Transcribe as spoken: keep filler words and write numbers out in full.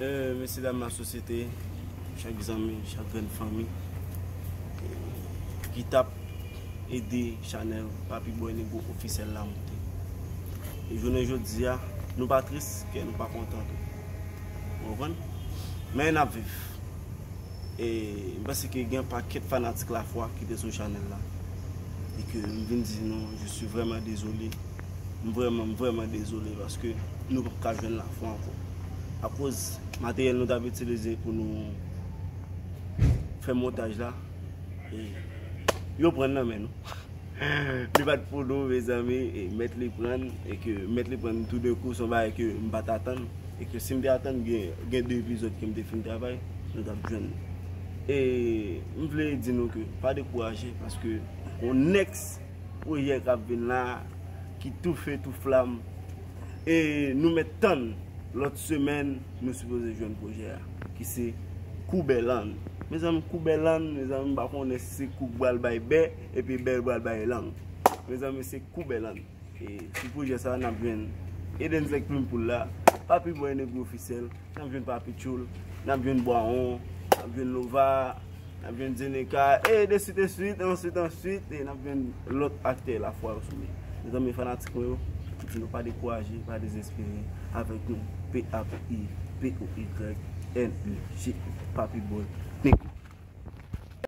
Euh, mesye dam lasosyete, chak zanmi, chak grenn fanmi ki t ap ede chanèl Papi Boy Negro Ofisyèl la monte. E jounen jodi a, nou pa tris, kè nou pa kontan tou. Ou konprann? Men n ap viv. E m panse ke gen pakèt fanatik Lafwa ki te sou chanèl la. E ke m vin di nou, je suis vraiment désolé. M vrèman, m vrèman dezole paske nou p ap ka jwenn Lafwa ankò. Akoz materyèl nou t ap itilize pou nou fè montaj la, e yo pran nan men nou. Li pa t pou nou, mezanmi, e mèt li pran, e ke mèt li pran toudenkou, se yon bagay ke m pa t atann, e ke si m te atann gen, gen de epizòd ke m te fin travay, nou t ap jwenn. E m vle di nou ke pa dekouraje, paske yon nèks pwojè k ap vin la, ki toufe, tou flam. E nou mèt tann lòt semèn, nou sipoze jwenn pwojè a, ki se Kou Bèlann. Mezanmi, Kou Bèlann, mezanmi, m pa konnen si se kou k pral bay bè, epi bè pral bay lang. Mezanmi, se Kou Bèlann. E sou pwojè sa, n ap jwenn Eden Zèk Plim Poul la, Papi Boy Negro Ofisyèl, n ap jwenn Papi Tchoul, n ap jwenn Bwawon, n ap jwenn Lova, n ap jwenn Zeneka, e de swit e swit, answit, answit, e n ap jwenn lòt aktè Lafwa yo sou li. Mezanmi, fanatik mwen yo, m di nou pa dekouraje, pa dezespere, avèk nou, P A P I, P O Y, N E G, Papi Boy Negro.